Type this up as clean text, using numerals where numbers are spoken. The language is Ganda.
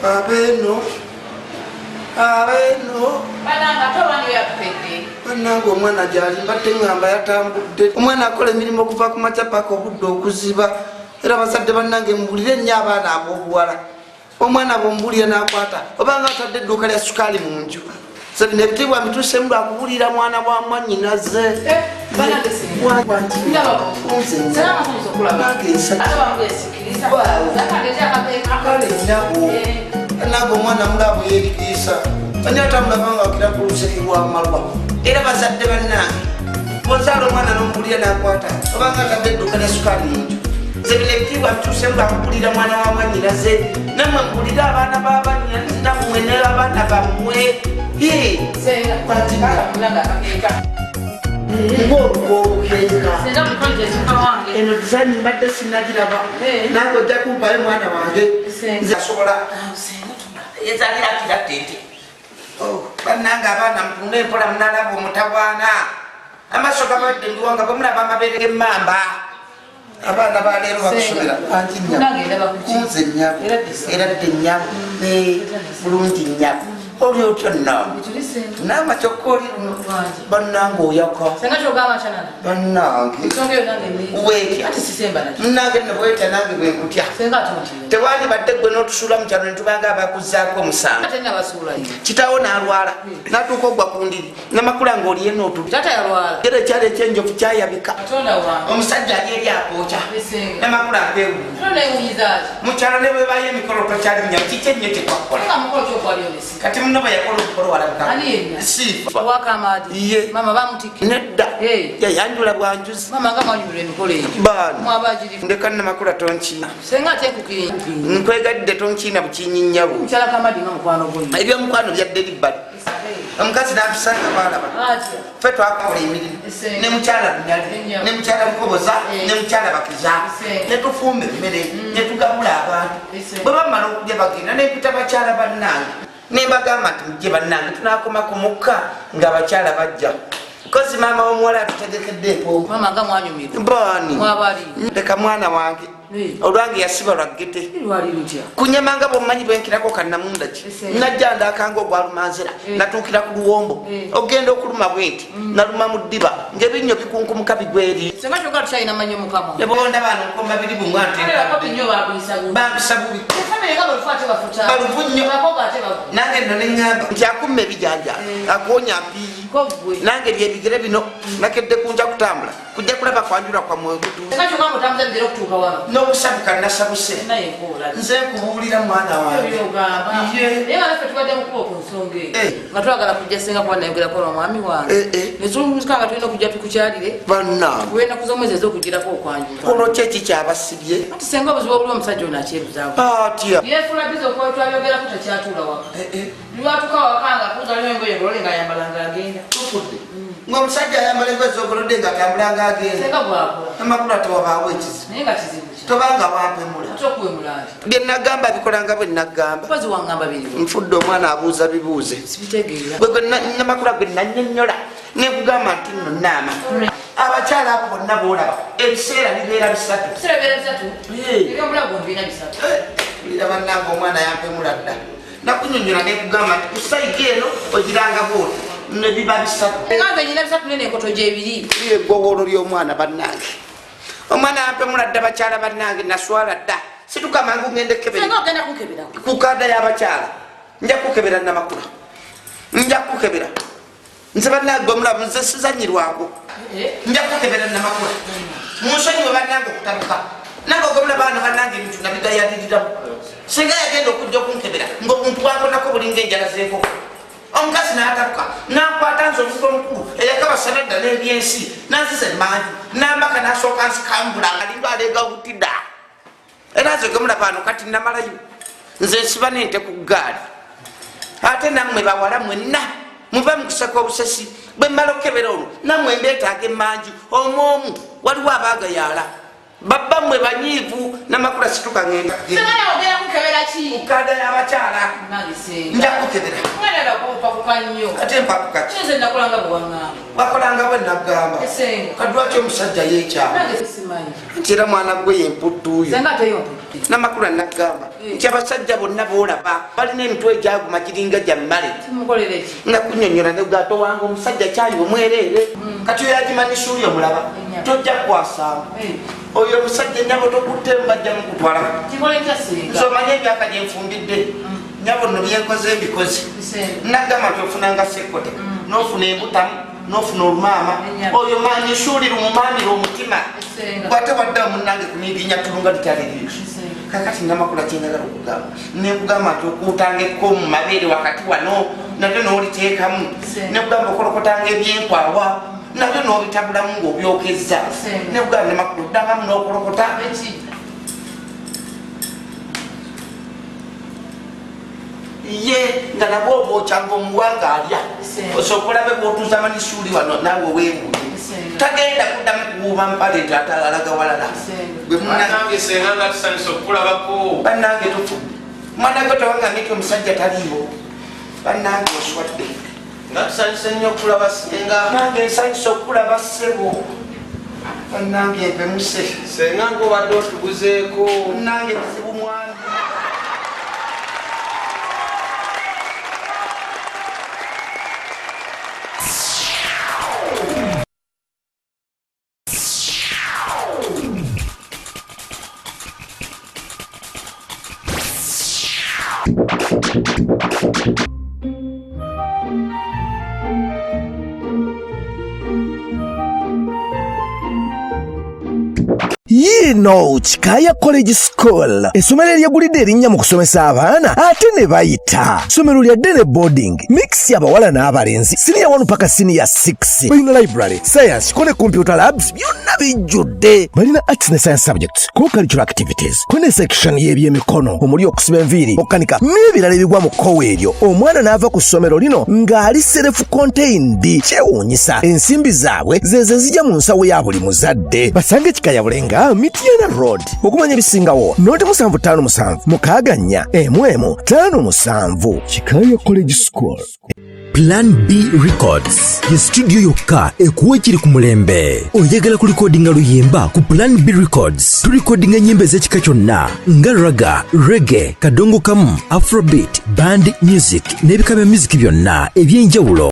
Abeeno abeeno banange omwana gyali mbadde ŋŋamba yatambudde. Omwana akola emirimu okuva ku makya paka obudde okuziba. Era bazadde bannange mubulire nnyo abaana ab'obuwala. Omwana bw'omubulira n'akwata obanga atadde edduuka lya sukaali mu nju. Nze bino ebitiibwa mbituuseemu lwa kubuulira mwana wa mwannyinaze. Kale nnyabo, nange omwana mulaba yeeriisa. Ani atamulaba nga akira ku luseke lw'amalwa. Era bazadde bannange, bw'ozaala omwana n'omubulira n'akwata obanga atadde edduuka lya sukaali mu nju. Nze bino ebitiibwa bituuseemu lwa kubuulira mwana wa mwannyinaze. Nammwe mubulire abaana ba bannyinammwe ne abaana bammwe. Ng'oluka eno design mbadde sinagiraba, nange ojja kumpayo mwana wange. Nze asobola ezalira kira tente. Bannange abaana mutunde empola, munalaba omutawaana. Amaaso gabadde ndiwanga bwemulaba amabeere g'emmamba. Abaana ba leero bakusomera anti nnyabo, nze nnyabo, era dde nnyabo bulungi nnyabo. Oli otyo nno naama, kyokka oli luno bannange oyaka bannange weetya munange nno bwetya nange bwenkutya. Tewandibadde gwe n'otusuula mu kyalo ne tubanga abakuzaako omusango. Kitaawo n'alwala n'atuuka ogwa ku ndiri namakula ng'oliye n'otu era ekyalo ekyenjovu kyayabika. Omusajja ali eri akookya namakula nkwewuunya mu kyalo ne bwebayo emikolo tokyali nnyo. Kiki ennyo kyetwakola kati muno bwe yakola omukolo walabika siifa ye nedda yayanjula bwanjuzi. Baani ndeka namakula tonkiina, nkwegadde tonkiina bukinyinyabo. Ebyomukwano byadde libbali. Omukazi n'atusanga balaba ffe twakola emirimu ne mukyala Lunyali ne mukyala Lukoboza ne mukyala Bakiza, ne tufumba emmere ne tugabula abantu. Bwe bamala okulya bagenda, nempita bakyala bannange ne mbagamba nti mujje bannange, tunakoma ku mukka ng'abakyala bajja kozi maama w'omuwala atutegekedde empoomu. Baani leka mwana wange olwange yasiba lwaggete kunyama nga bwomanyi bwenkirako kannamundaki. Najja ndakanga ogwalumanzira natuukira ku luwombo ogenda okuluma bwenti naluma mu ddiba ng'ebinnyo bikunkumuka bigwa eri. Nebonda bano nkoma biri bumwantebampisa bubi baluvu nnyo. Nange nno neŋŋamba nti akumma ebijanja akuwonya mpiiyi. Nange byebigere bino nakedde kunja kutambula kujja kulaba kwanjula kwammwe n'okusabuka nasabuse. Nze nkubuulira mwana wange. Nga twagala kujja senga kuba nayogerako n'omwami wange netuluzika nga tulina okujja tukukyalire bannange kuenaku z'omwezi ez'okugirako okwanjula. Olwo ki ekikyabasibye? Anti senga obuzibu obuli omusajja ono akyebuzaawo. Atya? Yeefula biza okuba twabyogerako takyatuula waka. Lwatuka waka nga kuzayo engoye ngolole ng'ayambala ng'agenda. Tufudde ng'omusajja ayambala engoye zogolodde ng'atambula ng'agenda. Senga bw'akola. Amakula tewabaawo ekizibu. Naye nga kizibu ki? Tobanga wampemula. Ate okuwemula nti? Bye nagamba bikolanga bwe nagamba. Mpozi wangamba biriwo. Nfudde omwana abuuza bibuuze. Sibitegeera. Gwe namakula gwe nannyonnyola nekugamba nti nno naama abakyala abo bonna boolaba ebiseera bibeera bisatu. Ebiseera bibeera bisatu? Ebyobulago mbiina bisatu. Wulira bannange omwana yampemula dda. Nakunyonnyola nekugamba nti ku sayidi eno ogiranga bwoti ne biba bisatu. Nga nze nyina bisatu nene enkoto gyebiri. Eggowolo ly'omwana bannange. Omwana yampemula dda bakyala bannange naswala dda. Situka mangu ngende kebera. Senga ogenda kunkebera. Ku kaada y'abakyala. Nja kukebera namakula. Nja kukebera. Nze bannange omulamu nze sizanyirwako. Nja kukebera namakula. Munsonyiwe bannange okutabuka. Nange ogomula baana bannange ebintu nabigayaliriramu. Singa yagenda okujja okunkebera ng'obuntu bwankonako bulinga enjala z'enkoko. Omukazi n'atabuka n'akwata nze omuntu omukulu eyakabasana dda n'ebyensi n'anziza emanju n'ambaka n'asooka nsikambula alinga aleega butida. Era nze gemulaba ano kati namalayo nze nsiba n'ente ku ggaali. Ate nammwe bawala mwenna Muve mu kuseka obusesi. Bwe mmala okukebera olwo nammwe mbeetaaga emmanju omu omu. Waliwo abaagayaala babba mmwe banyiivu. Namakula, situka ngenda. Senga nawe ogenda kukebera ki? Kukada y'abakyala. Nange senga. Nja kukebera. Mwana nakupakuka nnyo. Ate mpakuka ki? Nze nakolanga bwe waŋŋamba. Wakolanga bwe nagamba. Senga. Kadwaki omusajja yeekyama? Nange simanyi. Nti era mwana gwe yemputtuuyo. Senga ate yo mputtu. Namakula, nagamba nti abasajja bonna boolaba balina emitwe egyaguma giringa gya mmale. Tumukolere ki? Nakunyonyola negato wange omusajja kyayi omwereere. Kati oyo agimanyisa oli omulaba. Ennyama. Tojja kukwasanga. Oyo omusajja nyabo tokuttemu, bajja mukutwala. Kikole ntya senga? Nze omanye emyaka gyenfumbidde, nyabo nno byenkoze mbikoze. Senga. Nagamba nti ofunanga sekkote, nofuna embutamu, nofuna olumaama. Ennyama. Oyo manyisuuli lumumamira omutima. Senga. Bwate wadde munange kunyiginya tulunga litaliriyo. Senga. Kakati namakula, kyenjagala okugamba, nekugamba nti okuutanga ekko mu mabeere wakati wano nalyo n'oliteekamu. Senga. Nekugamba okolokotanga ebyenkwawa nabyo n'obitabulamu ng'obyokezza. Senga. Nekugamba namakula oddangamu n'okolokota. Eki? Ye nga nabwo obwokyanga omuwanga alya. Senga. Osooka olabe bwotuuza manisuuli wano naawe weewuunye. Senga. Tagenda kuddamu kuwuuba mpale nti ate alaga walala. Senga. Gwe munange. Bannange senga, nga tusanyusa okukulabako. Bannange tufudde. Mwana gwe tewangambye nti omusajja taliiwo. Bannange oswadde. Nga tusanyuse nnyo okulaba senga. Nange nsanyusa okulaba ssebo. Bannange mpemuse. Senga ngaobadde otuguzeeko. Nange bizibu mwana. Yiino Kikaaya College School, essomero eryegulidde erinnya mu kusomesa abaana ate ne bayita. Ssomero lya day ne boarding mix, abawala n'abalenzi, siniya 1 paka siniya 6. Balina library, science ko ne computer labs, byonna bijjudde. Balina arts ne science subjects, co-curricular activities, ko ne section y'ebyemikono omuli okusiba enviiri, okukanika n'ebirala ebigwa mu kkowa eryo. Omwana n'ava ku ssomero lino ng'ali self contained. Kyewuunyisa, ensimbi zaabwe zezo ezijja mu nsawo ya buli muzadde. Basange Kikaya Bulenga, Mityana Road. Okumanya ebisingawo, noti 757 64 11 57. Kikaya College School. Plan B Records ye studio yokka ekuwa ekiri ku mulembe. Oyagala kulikodinga luyimba? Ku Plan B Records tulikodinga ennyimba ez'ekika kyonna nga ragga, reggae, kadongo kamu, afrobeat, band music n'ebika bya music byonna eby'enjawulo.